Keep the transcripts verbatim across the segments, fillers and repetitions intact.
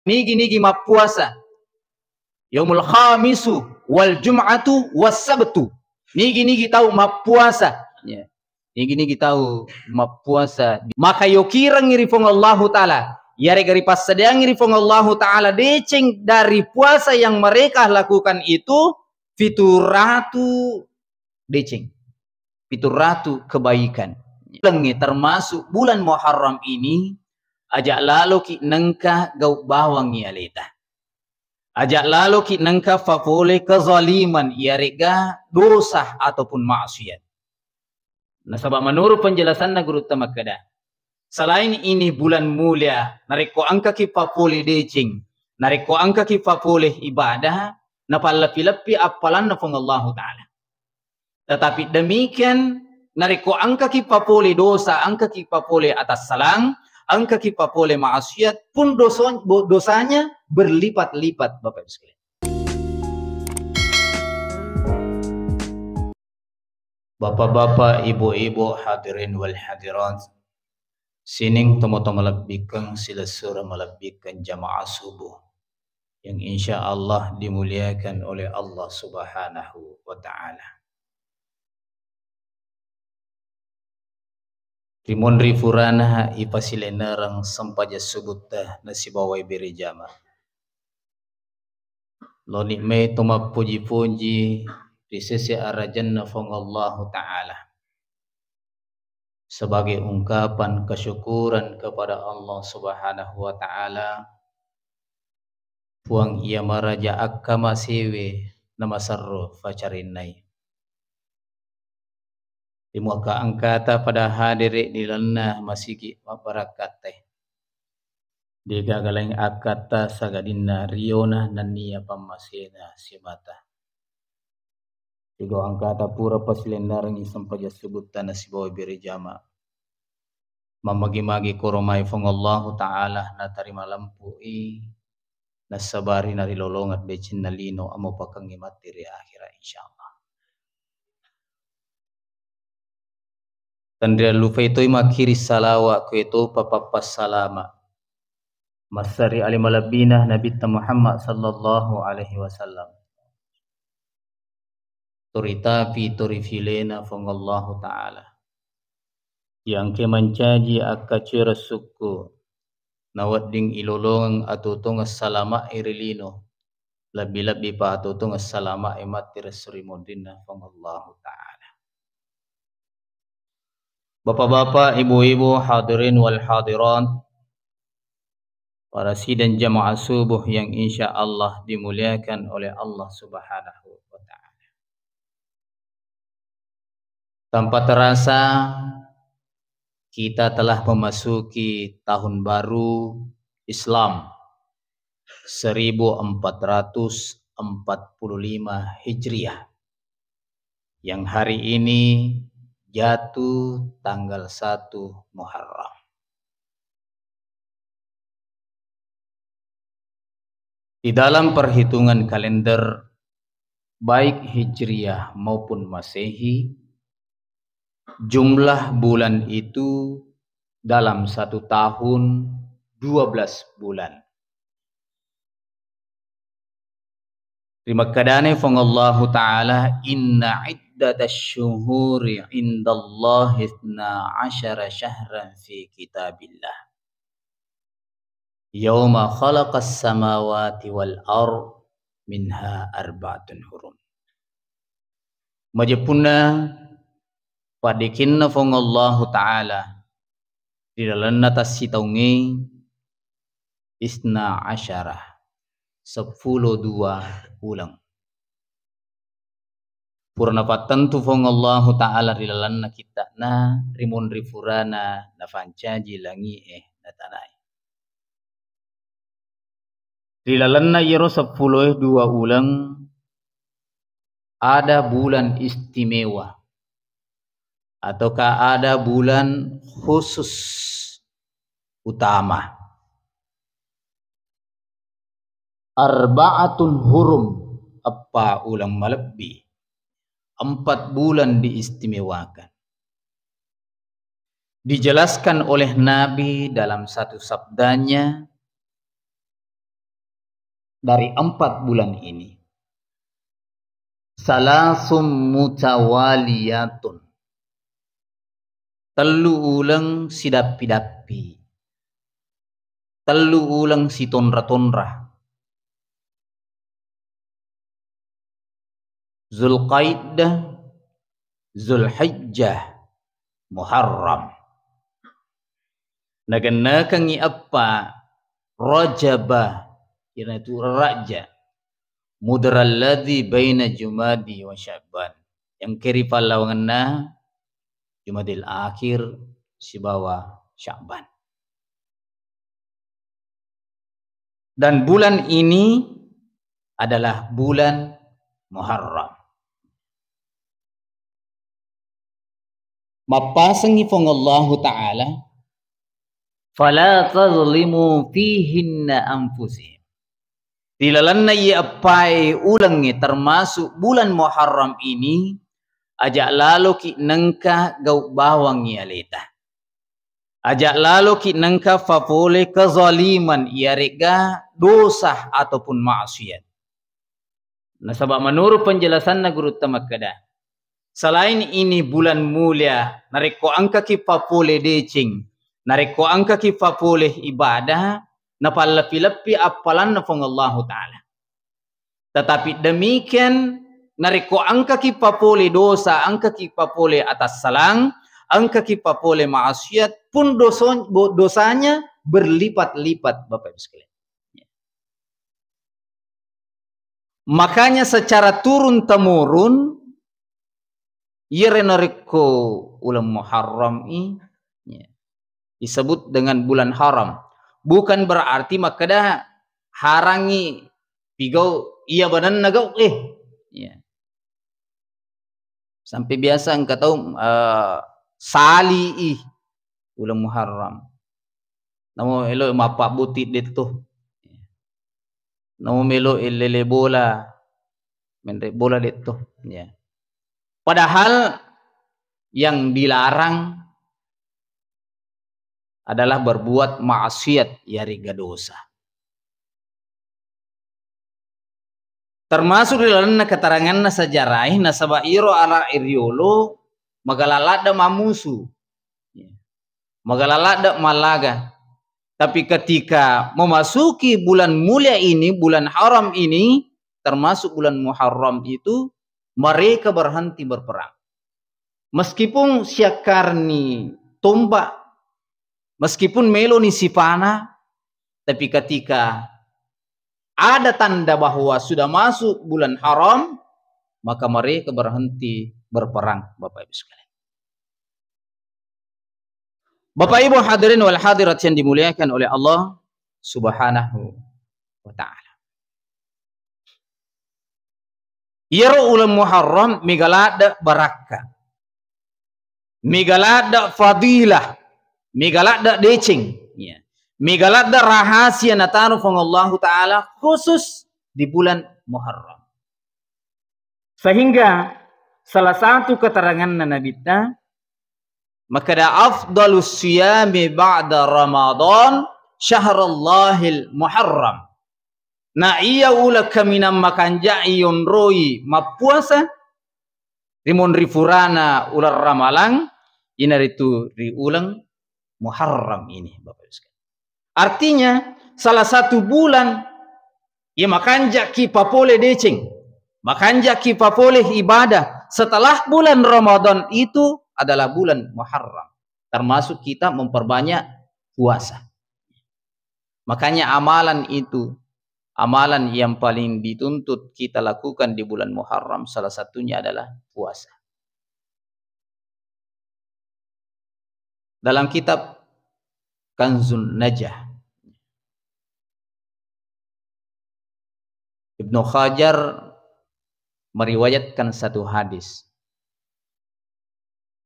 Nigi-nigi mappuasa. Yaumul khamisu wal jum'atu was sabtu. Nigi-nigi tau mappuasa. Ya. Nigi-nigi tau mappuasa. Maka yokirengngi ri Puang Allahu Ta'ala. Yarega ripassadiangngi ri Puang Allahu Ta'ala deceng dari puasa yang mereka lakukan itu fituratu deceng. Pituratu kebaikan. Lengnge termasuk bulan Muharram ini, aja laloki nengka gau bawang aleta. Aja laloki nengka fapole kezaliman, iarega dosa ataupun maksiat. Nasaba menurut penjelasanna gurutta makkeda, selain ini bulan mulia, narekko engkaki fapole deceng, narekko engkaki fapole ibadah, napalleppi-leppi appalanna Puang Allahu Ta'ala. Tetapi demikian, narekko engkaki fapole dosa, engkaki fapole atassalang, engkaki fapole maksiat, pun doso-, bo-, dosanya berlipat-lipat, Bapak Ibu sekalian. Bapak-bapak, ibu-ibu, hadirin wal hadirat, sining tomatoa malebbikkeng, silessureng malebbikkeng jamaah subuh yang insya Allah dimuliakan oleh Allah Subhanahu wa Ta'ala. Rimunri furana ipasilennereng sempajang subutta nasibawai bere jama. Loni mai to mappoji-poji ri sese arajanna Puang Allahu Ta'ala sebagai ungkapan kesyukuran kepada Allah Subhanahu wa Ta'ala, Puang iya maraja akkamasewe namaserro facarinnai. Ri muakka engkata pada hadere ri lalenna masigi mabbarakkatte. Degaga laing akkatta sagadinna riona nennia pammasena simata. Ri gau engkata pura pasilennerengngi sempajang subutta nasibawai bere jama. Mammagi-magi koromai Puang Allahu Ta'ala natarima lempu'i, nassabari narilolongeng decenna lino ammopakengngi matti ri akhira, insyaallah. Tenriallupai toi makkiri salawa, kuetopa pappassalama massari ale malebbina Nabitta Muhammad sallallahu alaihi wasallam. Toritapi torifilena Puang Allahu Ta'ala. Yangke mancaji akkacoereng sukku, nawedding ilolongeng atotongeng salama'i ri lino, lebbi-lebbi pa atotongeng salama'i matti ri esso ri munrinna Puang Allahu Ta'ala. Bapak-bapak, ibu-ibu, hadirin wal hadirat, para sidang jamaah subuh yang insya Allah dimuliakan oleh Allah Subhanahu wa Ta'ala. Tanpa terasa, kita telah memasuki tahun baru Islam seribu empat ratus empat puluh lima Hijriah, yang hari ini jatuh tanggal satu Muharram. Di dalam perhitungan kalender, baik Hijriah maupun Masehi, jumlah bulan itu dalam satu tahun dua belas bulan. Rimakkedani Puang Allahu Ta'ala, "Inna iddatasy syuhuri indallahi itsna asyara syahran fi kitabillah, yauma khalaqas samawati wal ard, minha arba'atun hurum." Majeppunna paddekenna Puang Allahu Ta'ala ri lalenna tassitaungnge, isna asyara, seppulo dua uleng. Pura napattentu Puang Allahu Ta'ala ri lalenna kitta'na, ri munri furana nafancaji langi'e na tanae. Ri lalenna iyaro seppuloe dua uleng, ada bulan istimewa, ataukah ada bulan khusus utama. Arba'atun hurum, eppa uleng malebbi, empat bulan diistimewakan. Dijelaskan oleh Nabi dalam satu sabdanya, dari empat bulan ini. Salasum mutawaliyatun. Tellu uleng sidappi-dappi. Tellu uleng sitonra-tonra. Zulqaidah, Zulhijjah, Muharram. Nagennekengngi eppa Rajaba, iyanatu Raja, mudaralladzi baina Jumadi wa Sya'ban, engkae ri pallawangenna Jumadil Akhir sibawa Sya'ban. Dan bulan ini adalah bulan Muharram. Mappasengngi Puang Allahu Ta'ala, "Fala tazlimu fihinna anfusikum." Ri lalenna iye eppae ulengnge, termasuk bulan Muharram ini, aja laloki nengka gau bawangngi aleta. Aja laloki nengka fapole kezaliman, iyaregga dosa ataupun maksiat. Nasaba menurut penjelasanna gurutta makkeda, selain ini bulan mulia, narekko engkaki fapole deceng, narekko engkaki fapole ibadah, napalleppi-leppi appalanna Puang Allahu Ta'ala. Tetapi demikian, narekko engkaki papole dosa, engkaki papole atassalang, engkaki papole maksiat, pun doso-, bo-, dosanya berlipat-lipat, Bapak Ibu sekalian. Makanya secara turun-temurun, iyaro narekko uleng Muharram i, ya, disebut dengan bulan haram. Bukan berarti makkeda harangngi pigau iya bananna gau, eh. Ya. Sampai biasa engka tau, eh, sali i uleng Muharram. Namo elo mappabbuti detto. Namo melo lele bola, menre bola detto. Ya. Padahal yang dilarang adalah berbuat maksiat, iyarega dosa. Termasuk ri lalenna keteranganna sejarah, nasaba iro ala riolo magala ladde mammusu. Ya. Magala ladde mallaga. Tapi ketika memasuki bulan mulia ini, bulan haram ini, termasuk bulan Muharram itu, mereka berhenti berperang. Meskipun siakkarni tombak, meskipun meloni sipana, tapi ketika ada tanda bahwa sudah masuk bulan haram, maka mereka berhenti berperang, Bapak Ibu sekalian. Bapak Ibu hadirin wal hadirat yang dimuliakan oleh Allah Subhanahu wa Ta'ala. Iyaro uleng Muharram mega ladde barakka. Mega ladde fadilah. Mega ladde deceng. Ya. Mega ladde rahasia nataro Puang Allahu Ta'ala khusus di bulan Muharram. Sehingga salah satu keteranganna Nabitta, makkeda, "Afdalus siyami ba'da Ramadan syahrallahil Muharram." Na iya uleng kaminang makanja'i yonroi mappuasa ri monri furana uleng Ramalang, inaritu ri uleng Muharram ini, Bapak Ibu sekalian. Artinya, salah satu bulan yang makanjaki papole deceng, makanjaki papole ibadah setelah bulan Ramadan itu adalah bulan Muharram. Termasuk kita memperbanyak puasa. Makanya amalan itu, amalan yang paling dituntut kita lakukan di bulan Muharram, salah satunya adalah puasa. Dalam kitab Kanzun Najah, Ibnu Hajar meriwayatkan satu hadis.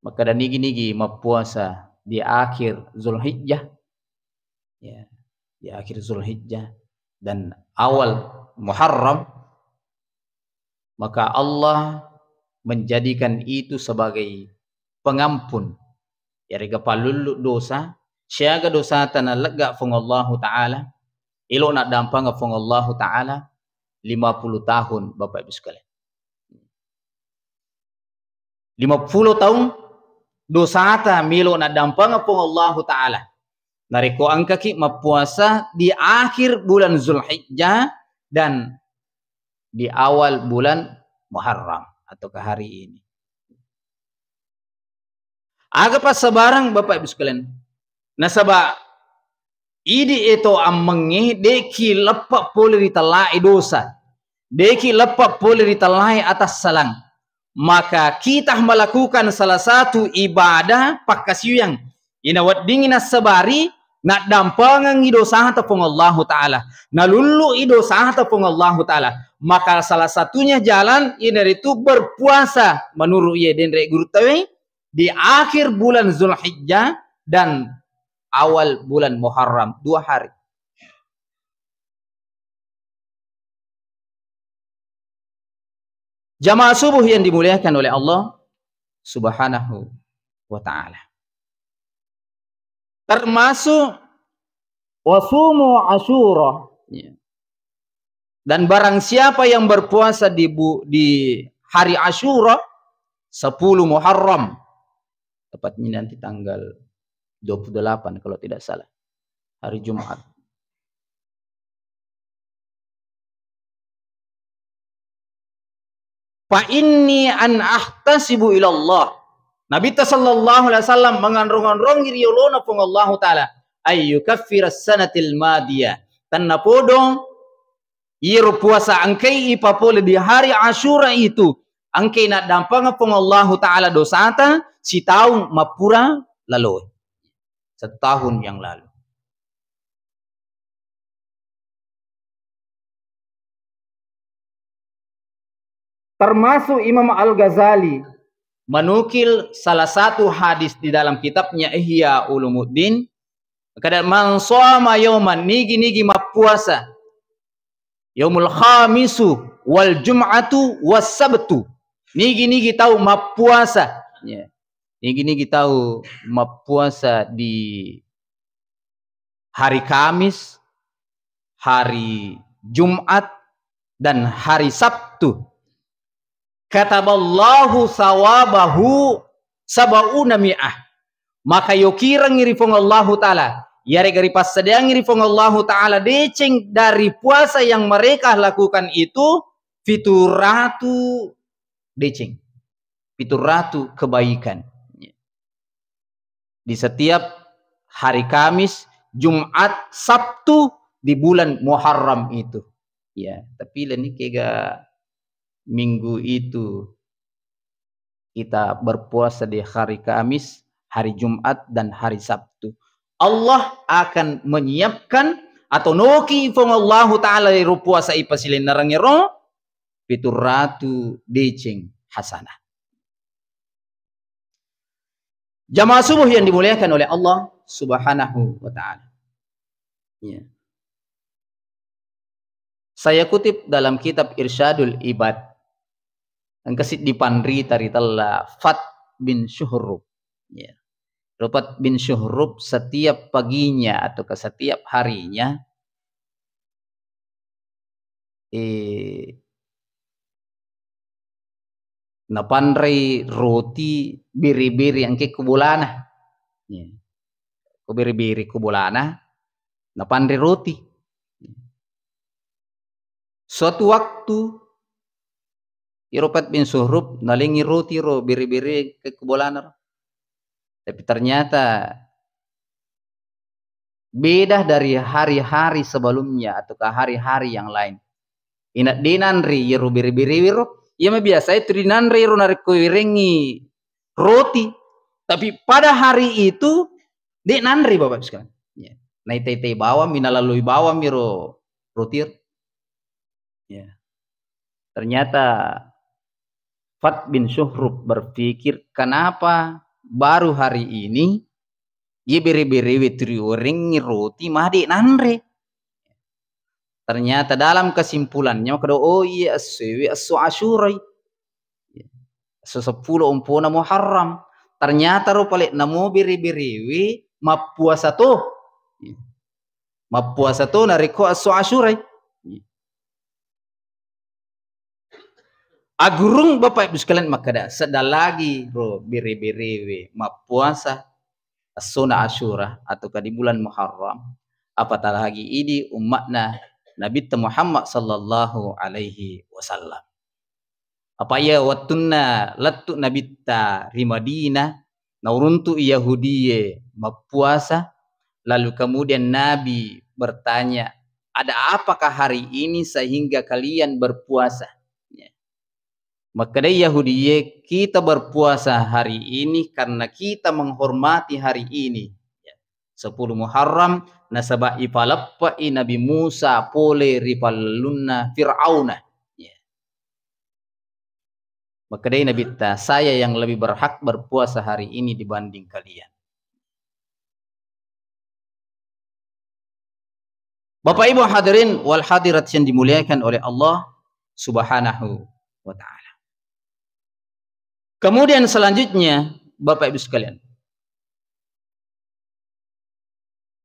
Makkeda nigi-nigi mappuasa di akhir Zulhijjah, ya, di akhir Zulhijjah dan awal Muharram, maka Allah menjadikan itu sebagai pengampun. Yarega pallullu dosa, siaga dosata nalegga Puang Allahu Ta'ala, Elo naddampengeng Puang Allahu Ta'ala lima puluh tahun, Bapak Ibu sekalian. Lima puluh tahun dosata melo naddampengeng Puang Allahu Ta'ala. Narekko engkaki mappuasa di akhir bulan Zulhijjah dan di awal bulan Muharram ataukah hari ini. Aga passabarang, Bapak Ibu sekalian? Nasaba idi eto ammengnge deki leppa pole ri tellae dosa, deki leppa pole ri tellae atassalang. Maka kita melakukan salah satu ibadah pakkasiwiang. Ina weddingngi nassabari, naddampengengngi dosata Puang Allahu Ta'ala, nalullu'i dosata Puang Allahu Ta'ala. Maka salah satunya jalan iyanaritu berpuasa menurut iye denre guru tawwe di akhir bulan Zulhijjah dan awal bulan Muharram, dua hari. Jamaah subuh yang dimuliakan oleh Allah Subhanahu wa Ta'ala. Termasuk wasumu Asyura. Ya. Dan barang siapa yang berpuasa di bu-, di hari Asyura, sepuluh Muharram, tepatnya nanti tanggal dua puluh delapan kalau tidak salah, hari Jumat. Fa inni an ahtasibu ilallah. Nabitta sallallahu alaihi wasallam manganrong-anrongi ri yolona Puang Allahu Ta'ala, ayyukaffira sanatil madiyah. Tennapodo iyaro puasa engkai ipapole di hari Asyura itu, engkai naddampengeng Puang Allahu Ta'ala dosata sitaung mappura laloe. Setahun yang lalu. Termasuk Imam Al-Ghazali menukil salah satu hadis di dalam kitabnya Ihya Ulumuddin, kada, "Man shoma yauman," nigi-nigi mappuasa, "yaumul khamisu wal jum'atu was sabtu," nigi-nigi tau mappuasa, ya, nigi-nigi tau mappuasa di hari Kamis, hari Jumat, dan hari Sabtu. Kataballahu sawabahu sabauna mi'ah. Maka yokirengngi ri Puang Allahu Ta'ala, yarega ripassadiangngi ri Puang Allahu Ta'ala deceng dari puasa yang mereka lakukan itu, pitu ratu deceng. Pitu ratu kebaikan. Di setiap hari Kamis, Jumat, Sabtu di bulan Muharram itu. Ya, tapi leni kega minggu itu kita berpuasa di hari Kamis, hari Jumat, dan hari Sabtu. Allah akan menyiapkan atau noki Puang Allahu Ta'ala ero puasa ipasilennereng ero pitu ratu deceng hasanah. Jamaah subuh yang dimuliakan oleh Allah Subhanahu wa Ta'ala. Ya. Saya kutip dalam kitab Irsyadul Ibad, engka siddi panrita ritella Fat bin Syuhrub. Ya. Ro Fat bin Syuhrub setiap paginya atau ke setiap harinya, eh, napanrei roti bere-bere engke ko bolana. Ya. Ko bere-bere ko bolana, napanrei roti. Suatu waktu, iro Fat bin Syuhrub nalengngi roti ro bere-bere engke ko bolana ro. Tapi ternyata beda dari hari-hari sebelumnya ataukah hari-hari yang lain. Ina de nanre iyaro bere-berewe ro. Iya mabiasa itu dinanre ro narekko iwerengngi roti. Tapi pada hari itu de nanre, Bapak Ibu sekalian. Ya. Naitai-tai bawammi, nalalui bawammi ro roti ro. Ya. Ternyata Fat bin Syuhrub berpikir, "Kenapa baru hari ini ye bere-berewe turiwerengngi roti made nanre?" Ternyata dalam kesimpulannya, makkeda, "Oh iya, essoewe esso Asyurai. Esso seppulo ompona Muharram." Ternyata ro pale namo bere-berewe mappuasa to. Mappuasa to narekko esso Asyura. Agurung Bapak Ibu sekalian makkeda, sedda lagi ro bere-berewe mappuasa essona Asyura ataukah di bulan Muharram, apatah lagi idi ummatna Nabitta Muhammad sallallahu alaihi wasallam. Apa iya wettunna lettu Nabitta ri Madinah, nauruntu Yahudie mappuasa, lalu kemudian Nabi bertanya, "Ada apakah hari ini sehingga kalian berpuasa?" Ya. Makkedai Yahudie, "Kita berpuasa hari ini karena kita menghormati hari ini." Ya. Sepuluh Muharram, nasaba ipaleppe'i Nabi Musa pole ri pallunna Fir'auna. Ya. Makkedai Nabitta, "Saya yang lebih berhak berpuasa hari ini dibanding kalian." Bapak Ibu hadirin wal hadirat yang dimuliakan oleh Allah Subhanahu wa Ta'ala. Kemudian selanjutnya, Bapak Ibu sekalian,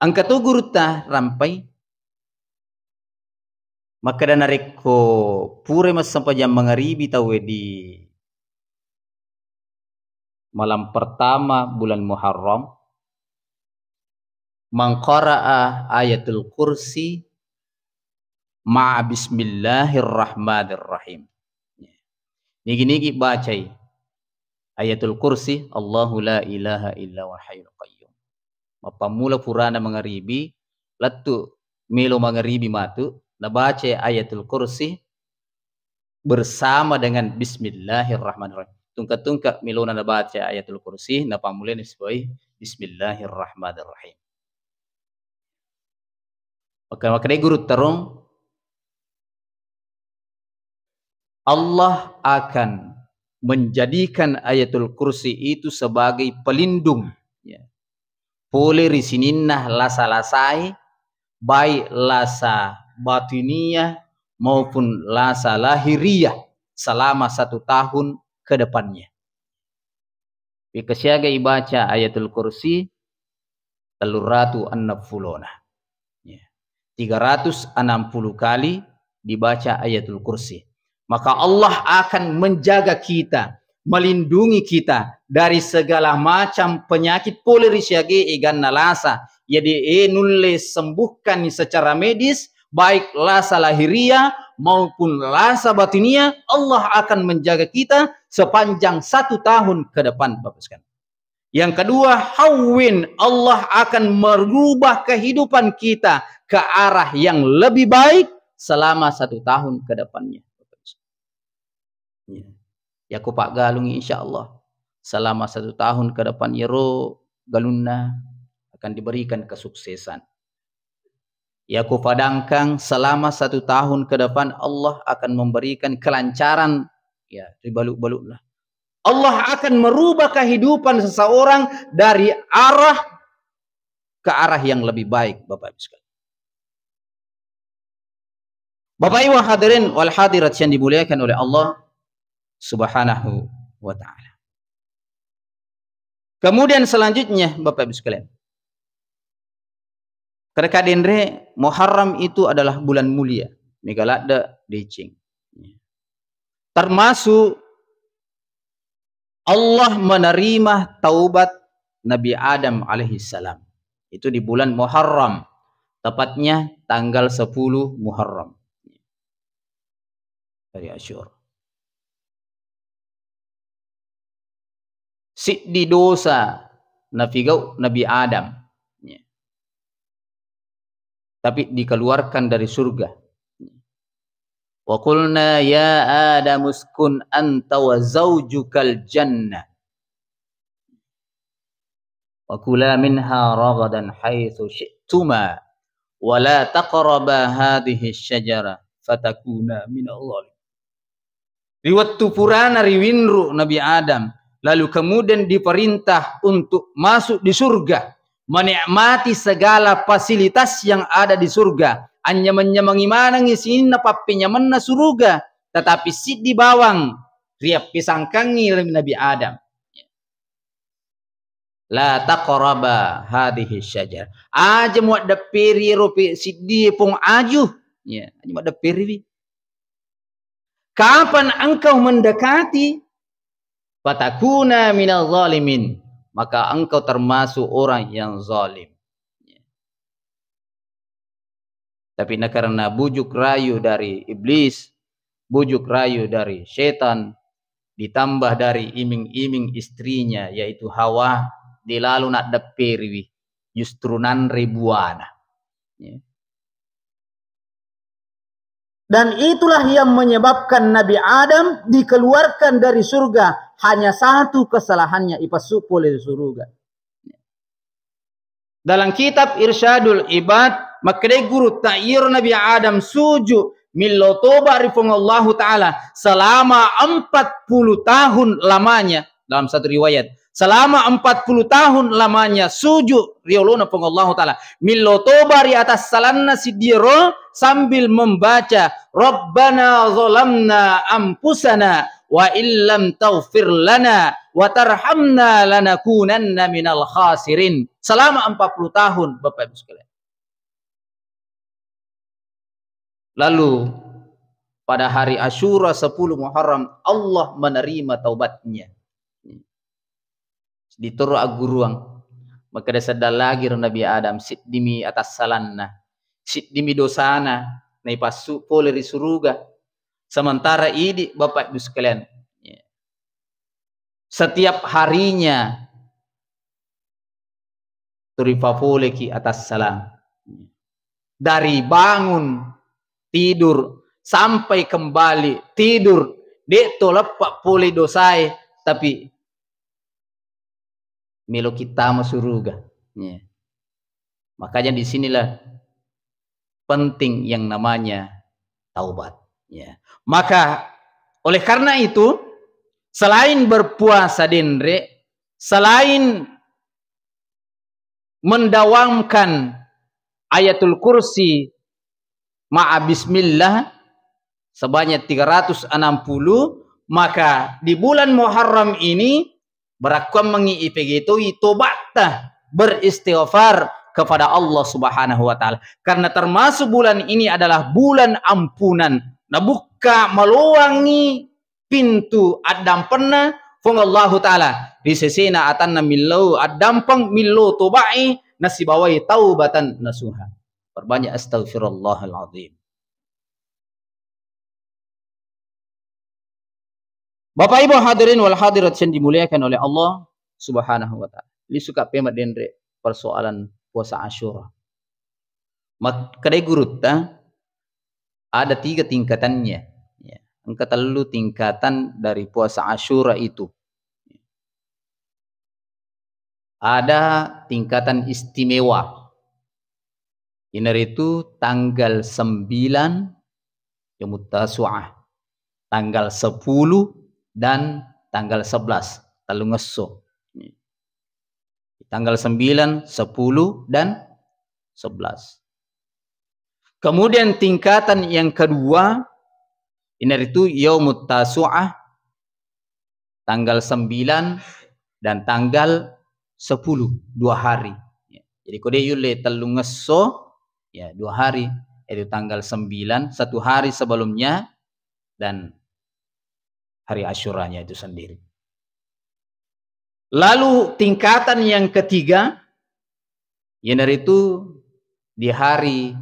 engka tu gurutta rampai makkeda, narekko pura massempajang mangaribi tauwe di malam pertama bulan Muharram, "Man qara'a Ayatul Kursi ma'a Bismillahirrahmanirrahim." Nigi-nigi bacai Ayatul Kursi, "Allahu la ilaha illa huwal hayyul qayyum." Mappammula purana mangaribi, lettu melo mangaribi matu, nabaca Ayatul Kursi bersama dengan Bismillahirrahmanirrahim. Tungke-tungke melona nabaca Ayatul Kursi, napammulani sibawa Bismillahirrahmanirrahim. Maka, makkedai gurutta ro, Allah akan menjadikan Ayatul Kursi itu sebagai pelindung, ya, pole ri sininna lasa-lasae, baik lasa batiniah maupun lasa lahiriah, selama satu tahun ke depannya. Wekka siaga ibaca Ayatul Kursi telluratu enneng pulona. Ya. Tiga ratus enam puluh kali dibaca Ayatul Kursi. Maka Allah akan menjaga kita, melindungi kita dari segala macam penyakit pole ri siage eganna lasa. Jadi, e, nulle sembuhkan secara medis, baik lasa lahiriah maupun lasa batiniah, Allah akan menjaga kita sepanjang satu tahun ke depan, Bapak sekalian. Yang kedua, hawwin, Allah akan merubah kehidupan kita ke arah yang lebih baik selama satu tahun ke depannya. Ya. Yako paggalung, insya Allah, selama satu tahun ke depan, yero galunna akan diberikan kesuksesan. Yako padangkang, selama satu tahun ke depan Allah akan memberikan kelancaran, ya, ri balu-balu'na. Allah akan merubah kehidupan seseorang dari arah ke arah yang lebih baik, Bapak Ibu sekalian. Bapak Ibu hadirin wal hadirat yang dimuliakan oleh Allah Subhanahu wa Ta'ala. Kemudian selanjutnya, Bapak Ibu sekalian, kada kadenre, Muharram itu adalah bulan mulia, mega ladde deceng. Termasuk Allah menerima taubat Nabi Adam alaihissalam. Itu di bulan Muharram, tepatnya tanggal sepuluh Muharram. Hari Asyura. Siddi dosa napigau Nabi Adam. Ya. Tapi dikeluarkan dari surga. Wa qulna ya Adam uskun anta wa zaujukal jannah. Wa kula minha ragadan haitsu syi'tuma wa la taqraba hadhihi syajara fatakuna minal zalim. Ri wettu purana riwinru Nabi Adam, lalu kemudian diperintah untuk masuk di surga, menikmati segala fasilitas yang ada di surga, anyameng-nyamengi manengi sininna pappenyamenna suruga, tetapi siddi bawang riappisangkangi Nabi Adam. La taqraba hadhihi syajar. Aja muaddepperi ro pe-, siddie pong aju. Ya, aja muaddepperiwi. Kapan engkau mendekati, fatakuna minal zalimin, maka engkau termasuk orang yang zalim. Tapi na karena bujuk rayu dari iblis, bujuk rayu dari setan, ditambah dari iming-iming istrinya, yaitu Hawa, de lalo naddepperiwi, justru nanre buana. Ya. Dan itulah yang menyebabkan Nabi Adam dikeluarkan dari surga, hanya satu kesalahannya, ipassu pole ri suruga. Dalam kitab Irsyadul Ibad, makkedai gurutta, iyaro Nabi Adam suju millau toba ri Puang Allahu Ta'ala selama empat puluh tahun lamanya. Dalam satu riwayat, selama empat puluh tahun lamanya suju ri olona Puang Allahu Ta'ala, millau toba ri atassalanna siddiero sambil membaca, "Rabbana zalamna anfusana wa illam taghfir lana wa tarhamna lanakunanna minal khasirin." Selama empat puluh tahun, Bapak Ibu sekalian. Lalu pada hari Asyura sepuluh Muharram, Allah menerima taubatnya. Ditoro agguruang. Makkeda sedda lagi ro Nabi Adam, siddimi atassalanna, siddimi dosana, naipassu pole ri suruga. Sementara idi, Bapak Ibu sekalian, setiap harinya turipa poleki atassalang. Dari bangun tidur sampai kembali tidur, de to leppa pole dosae, tapi meloki tama suruga. Ya. Makanya di sinilah penting yang namanya taubat. Ya. Maka oleh karena itu, selain berpuasa denre, selain mendawamkan Ayatul Kursi ma'a bismillah sebanyak tiga ratus enam puluh, maka di bulan Muharram ini barakkuammengngi ipegei toi tobatta, beristighfar kepada Allah Subhanahu wa Ta'ala. Karena termasuk bulan ini adalah bulan ampunan. Nabukka maloangngi pintu addampenna Puang Allahu Ta'ala ri sesena atanna millau addampeng, millau toba'i, nasibawai taubatan nasuha. Perbanyak astaghfirullahal azim. Bapak Ibu hadirin wal hadirat yang dimuliakan oleh Allah Subhanahu wa Ta'ala. Lisuka pema denre persoalan puasa Asyura. Makkedai gurutta, ada tiga tingkatannya. Ya, engka tellu tingkatan dari puasa Asyura itu. Ada tingkatan istimewa. Iyanaritu tanggal sembilan Yaumut Tasu'ah, tanggal sepuluh dan tanggal sebelas, tellungesso. Tanggal sembilan, sepuluh, dan sebelas. Kemudian tingkatan yang kedua, iyanaritu Yaumut Tasu'ah, tanggal sembilan dan tanggal sepuluh, dua hari. Ya, jadi ko de yulle tellungesso, ya, dua hari, yaitu tanggal sembilan, satu hari sebelumnya, dan hari Asyuranya itu sendiri. Lalu tingkatan yang ketiga, iyanaritu di hari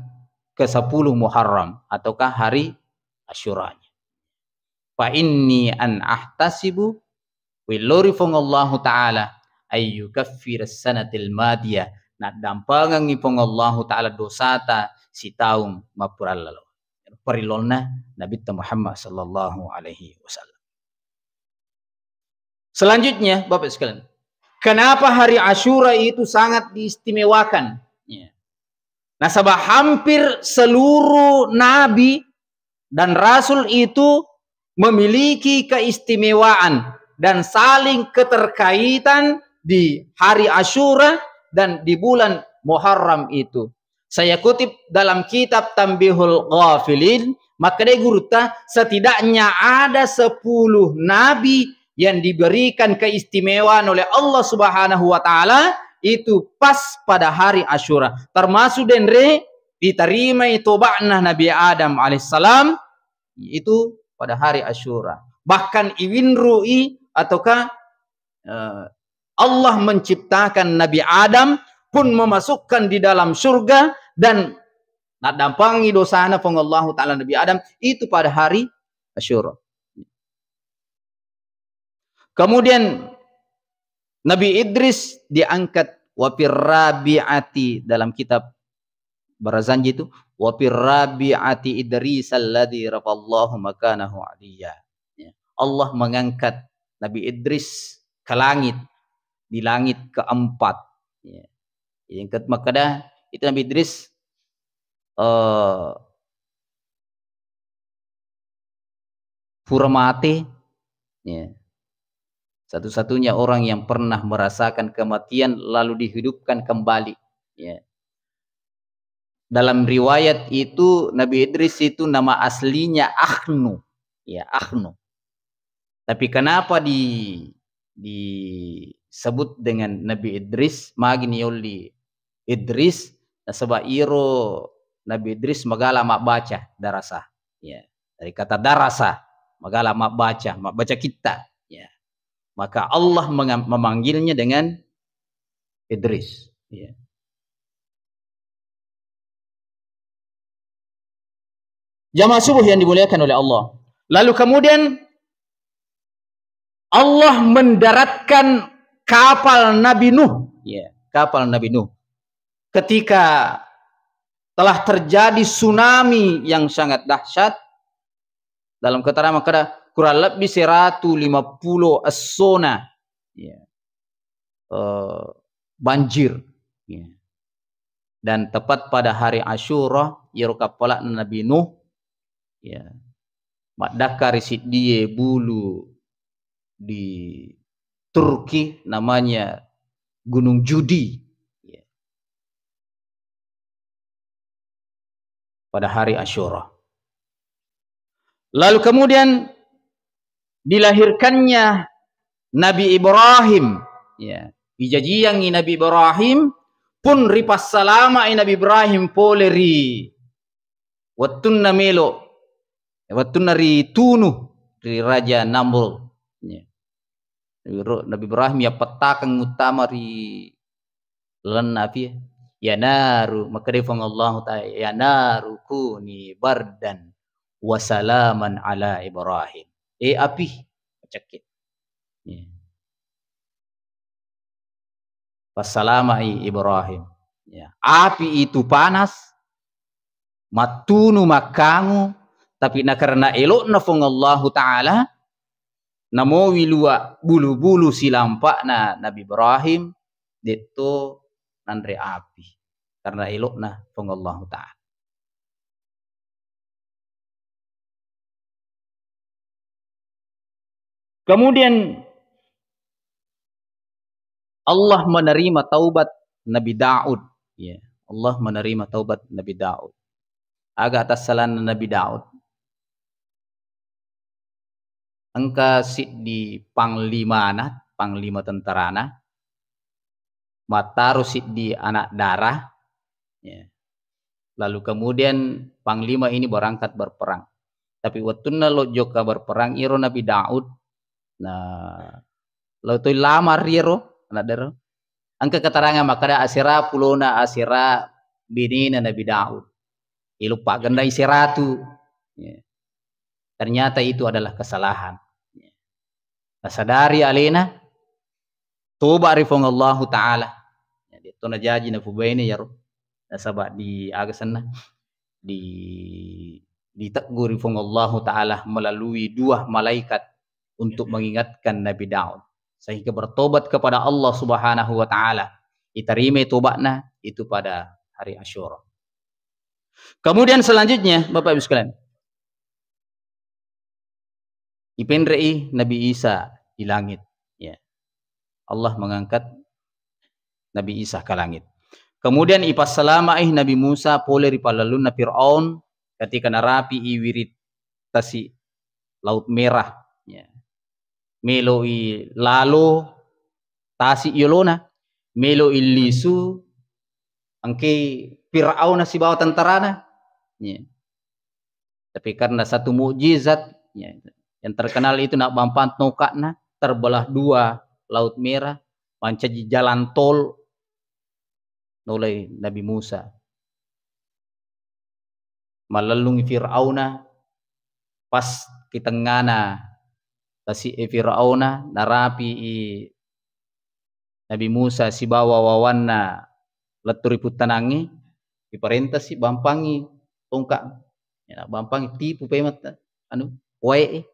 kesepuluh Muharram ataukah hari Asyuranya. Fa inni an ahtasibu, willori Puang Allahu Ta'ala, ayyukaffira sanatil madiyah, naddampengengngi Puang Allahu Ta'ala dosata sitaung mappurallalo. Parillonna Nabitta Muhammad sallallahu alaihi wasallam. Selanjutnya, Bapak sekalian, kenapa hari Asyura itu sangat diistimewakan? Ya. Nasaba hampir seluruh nabi dan rasul itu memiliki keistimewaan dan saling keterkaitan di hari Asyura dan di bulan Muharram itu. Saya kutip dalam kitab Tanbihul Ghafilin, makkedai gurutta, setidaknya ada sepuluh nabi yang diberikan keistimewaan oleh Allah Subhanahu wa Ta'ala itu pas pada hari Asyura. Termasuk denre ditarimai toba'na Nabi Adam alaihissalam itu pada hari Asyura. Bahkan iwinrui ataukah, eh, Allah menciptakan Nabi Adam pun memasukkan di dalam surga dan naddampangi dosana Puang Allahu Ta'ala Nabi Adam itu pada hari Asyura. Kemudian Nabi Idris diangkat, wa fir rabi'ati, dalam kitab Barazanji itu, wa fir rabi'ati Idris alladzi rafallahu makanahu aliyya. Ya. Allah mengangkat Nabi Idris ke langit, di langit keempat. Ya. Yang ke-, makkeda itu Nabi Idris, eh, pura mate, ya. Satu-satunya orang yang pernah merasakan kematian lalu dihidupkan kembali, ya. Dalam riwayat itu Nabi Idris itu nama aslinya Akhnu, ya, Akhnu. Tapi kenapa di-, disebut dengan Nabi Idris? Magi niolli Idris, nasaba iro Nabi Idris magala mabbaca, darasa. Ya, dari kata darasa, magala mabbaca, mabbaca kitta. Ya. Maka Allah menga-, memanggilnya dengan Idris. Ya. Jamaah subuh yang dimuliakan oleh Allah. Lalu kemudian Allah mendaratkan kapal Nabi Nuh. Ya, kapal Nabi Nuh. Ketika telah terjadi tsunami yang sangat dahsyat, dalam keterangan makkeda kurang lebih seratu lima puluh essona, ya, eh, banjir. Ya. Dan tepat pada hari Asyura, iyaro kappala'na Nabi Nuh, ya, maddakka ri siddie bulu di Turki, namanya Gunung Judi. Ya. Pada hari Asyura. Lalu kemudian dilahirkannya Nabi Ibrahim. Ya. Ijajiangngi Nabi Ibrahim, pun ripassalamai Nabi Ibrahim pole ri wettunna melo, wettunna ritunu ri Raja Namrud. Ya. Nabi Ibra-, Nabi Ibrahim yappettakeng uttama ri lalenna api. Ya naru, makkedai Puang Allahu Ta'ala, "Ya naru kuni bardan wa salaman ala Ibrahim." Eh api, pacakke. Ya. Passalamai Ibrahim. Ya. Api itu panas, mattunu makkangu, tapi nakarena elo'na Puang Allahu Ta'ala, namowi lua bulu-bulu silampa'na Nabi Ibrahim, detto nanre api. Karena elo'na Puang Allahu Ta'ala. Kemudian Allah menerima taubat Nabi Daud. Ya, Allah menerima taubat Nabi Daud. Aga atassalanna Nabi Daud? Engka siddi panglimana, panglima tentarana, mattaro siddi anak dara, ya. Lalu kemudian panglima ini berangkat berperang. Tapi wettunna lo jokka berperang, iro Nabi Daud, nah, lo toi lamar iyaro anak dara. Engka keterangan makkeda asera pulona, asera binena Nabi Daud. Iluppa gennai seratu. Ya. Ternyata itu adalah kesalahan. Ya. Nasadari alena, toba ri Puang Allahu Ta'ala. Ya, detto najaji napubaine iyaro. Nasaba di aga senna? Di, diteggu ri Puang Allahu Ta'ala melalui dua malaikat untuk mengingatkan Nabi Daud. Sehingga bertobat kepada Allah Subhanahu wa Ta'ala. Diterima tobatna itu pada hari Asyura. Kemudian selanjutnya, Bapak Ibu sekalian, ipenre'i Nabi Isa di langit. Ya. Allah mengangkat Nabi Isa ke langit. Kemudian ipassalamai Nabi Musa pole ri pallallunna Firaun ketika narapi'i wiring tasi Laut Merah. Ya. melo'i lalo tasi' yolona, melo'i lisu engkai Firauna sibawa tentarana. Iya. Tapi karena satu mukjizat, ya, yang terkenal itu nabbampang tongka'na, terbelah dua Laut Merah, mancaji jalan tol, nolai Nabi Musa. Mallellungi Firauna, pas ki tengngana tasi'e Firauna, narapi'i Nabi Musa sibawa wawanna lettu ri puttanangnge, diparentasi bampangngi tongka'. Ya, bampangngi tipu pemetta, anu, wae'e.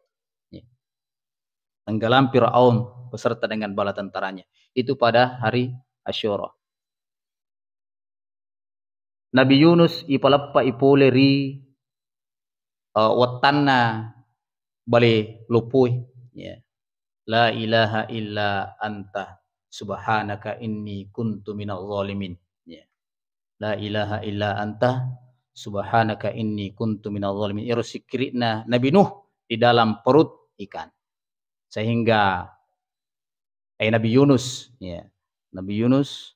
Ya. Tenggelam Firaun beserta dengan bala tentaranya. Itu pada hari Asyura. Nabi Yunus ipaleppa'i pole ri, eh, wettanna bale loppoe. Ya. "La ilaha illa anta subhanaka inni kuntu minadh dhalimin." Ya. "La ilaha illa anta subhanaka inni kuntu minadh dhalimin." Ero sikkiri'na Nabi Nuh di dalam perut ikan. Sehingga, eh, Nabi Yunus, ya. Nabi Yunus,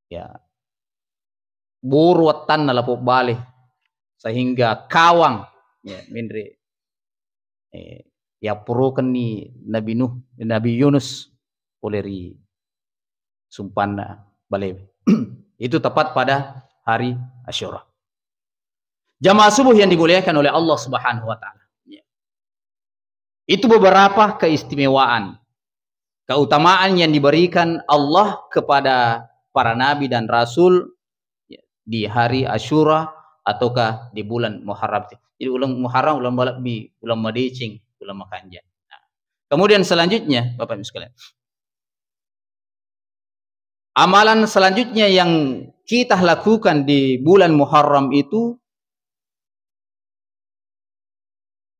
ya, buru wettanna lapong bale, sehingga kawang, ya, menre, eh, yappurokenni Nabi Nuh, Nabi Yunus pole ri sumpanna bale. Itu tepat pada hari Asyura. Jamaah subuh yang dimuliakan oleh Allah Subhanahu wa Ta'ala. Ya. Itu beberapa keistimewaan, keutamaan yang diberikan Allah kepada para nabi dan rasul, ya, di hari Asyura ataukah di bulan Muharram. Jadi, uleng Muharram, uleng malebbi, uleng madeceng, uleng makanja. Nah, kemudian selanjutnya, Bapak Ibu sekalian, amalan selanjutnya yang kita lakukan di bulan Muharram itu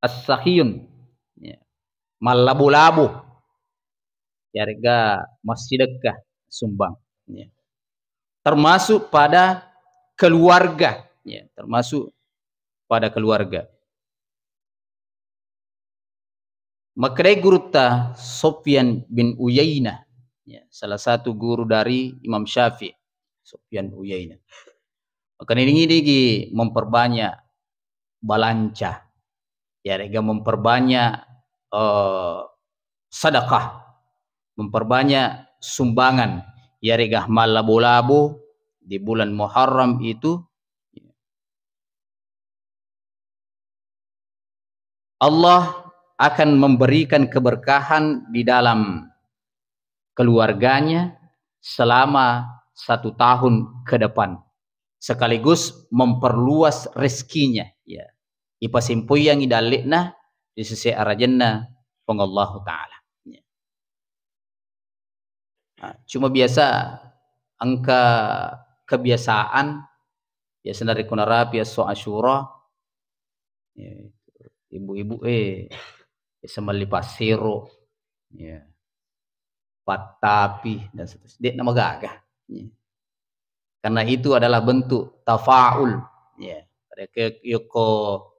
as-sakhiyun, ya, mallabo-labo, yarega massidekka sumbang, ya. Termasuk pada keluarga, ya, termasuk pada keluarga. Makkedai gurutta Sufyan bin Uyainah, ya, salah satu guru dari Imam Syafi'i, Sufyan Uyainah. Makkedai, nigi-nigi memperbanyak balanca, yarega memperbanyak, eh, sedekah, memperbanyak sumbangan, yarega mallabo-labo di bulan Muharram itu, Allah akan memberikan keberkahan di dalam keluarganya selama satu tahun ke depan, sekaligus memperluas rezekinya, ya. Ipasimpoyangi dalle'na di sese arajanna Puang Allahu Ta'ala. Ya. Nah, cuma biasa engka kebiasaan, biasa narekko narapi esso Asyura, ya, ibu-ibu, eh, biasa melli passero, ya, pattapi, dan seterusnya. De'na magaga. Ya. Karena itu adalah bentuk tafaul. Ya. Pada ke, yoko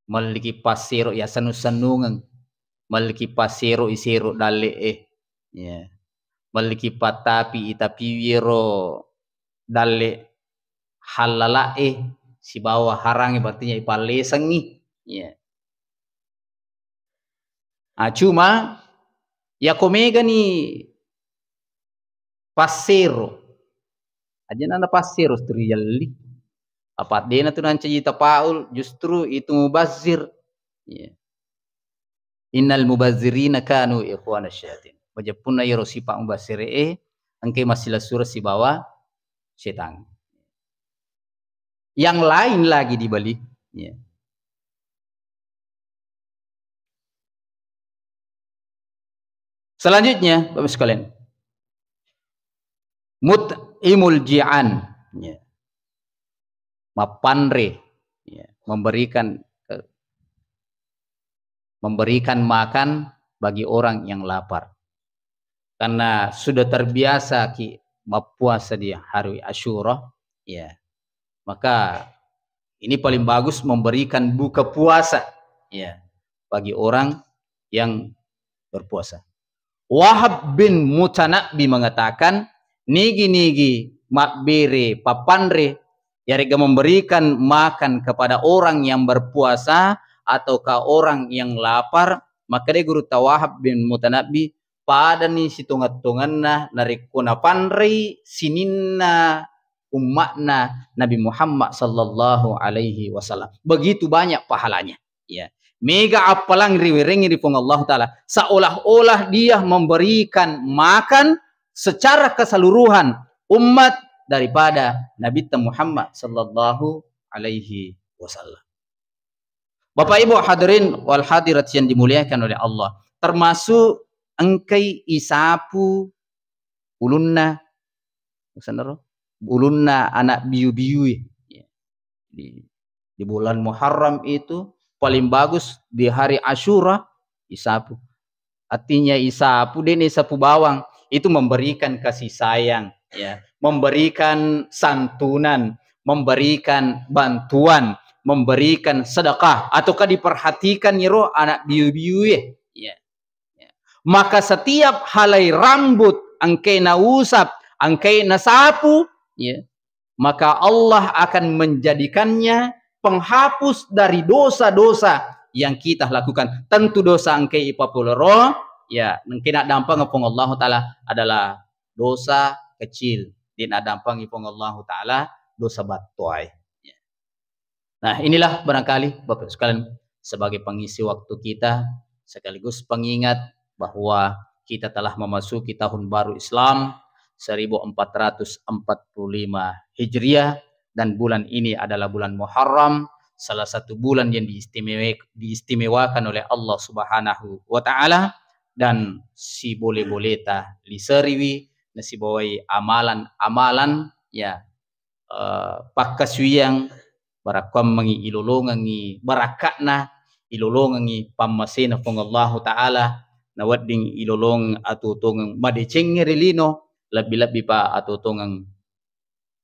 melliki passero, ya, sennu-sennungeng. Melliki passero isero dalle'e. Ya. Melliki pattapi itapiwi ero dalle hallala'e sibawa harangnge, berarti ipallesengngi. Ya. Ah, cuma yako megani passero. Aja nana passero tu riyelli. Apa de'na tu nancaji tafaul, justru itu mubazir. Iya. "Innal mubazzirina kanu ikhwana syayatin." Majeppunna yero sipa mubazzire e, engke massilessureng sibawa setang. Yang lain lagi dibalik. Ya. Selanjutnya, Bapak sekalian, mut'imul ji'an, ya. Mappanre, ya, memberikan, eh, memberikan makan bagi orang yang lapar. Karena sudah terbiasa ki mappuasa di hari Asyura, ya, maka ini paling bagus memberikan buka puasa, ya, bagi orang yang berpuasa. Wahab bin Mutanabbi mengatakan, nigi-nigi mabbere papanre, yarega memberikan makan kepada orang yang berpuasa ataukah orang yang lapar, maka dia guru Wahab bin Mutanabbi, padani sitongeng-tongenna narekko napanrei sininna ummatna Nabi Muhammad sallallahu alaihi wasallam. Begitu banyak pahalanya. Ya. Mega appalang riwerengi ri Puang Allah Ta'ala. Seolah-olah dia memberikan makan secara keseluruhan umat daripada Nabi Muhammad sallallahu alaihi wasallam. Bapak Ibu hadirin wal hadirat yang dimuliakan oleh Allah, termasuk engkai isapu ulunna, ulunna anak biu-biu. Ya. Di, di bulan Muharram itu paling bagus di hari Asyura isapu. Artinya isapu, dene isapu bawang, itu memberikan kasih sayang, ya, memberikan santunan, memberikan bantuan, memberikan sedekah, ataukah diperhatikan iro anak biu-biu, ya. Ya. Maka setiap halai rambut engke nausap, engke nasapu, ya, maka Allah akan menjadikannya penghapus dari dosa-dosa yang kita lakukan. Tentu dosa engke ipapoloro, ya, engke naddampeng Puang Allah Ta'ala adalah dosa kecil. Di naddampeng Puang Allah Ta'ala dosa battoai. Ya. Nah, inilah barangkali Bapak Ibu sekalian sebagai pengisi waktu kita sekaligus pengingat bahwa kita telah memasuki tahun baru Islam seribu empat ratus empat puluh lima Hijriah, dan bulan ini adalah bulan Muharram, salah satu bulan yang diistimewa-, diistimewakan oleh Allah Subhanahu wa Ta'ala, dan siboleh-bolehta liseriwi nasibawai amalan-amalan, ya, eh, pakkasuwiyang, barakkuammengngi ilolongengngi barakka'na, ilolongengngi pammasena Puang Allahu Ta'ala, nawedding ilolongeng atuo-tuongeng madecengnge ri lino, lebbi-lebbipa atuo-tuongeng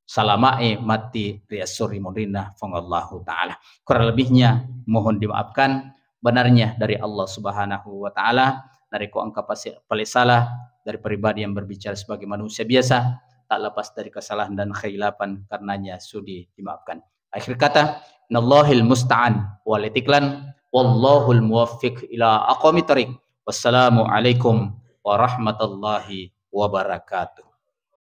salama'e matti ri esso ri munrinna Puang Allahu Ta'ala. Kurang lebihnya mohon dimaafkan, benarnya dari Allah Subhanahu wa Ta'ala. Narekko engka pase-, pale salah dari pribadi yang berbicara sebagai manusia biasa, tak lepas dari kesalahan dan kekhilafan, karenanya sudi dimaafkan. Akhir kata, nallahil musta'an wal itiklan, wallahul muwaffiq ila aqwamit thariq. Wassalamualaikum warahmatullahi wabarakatuh.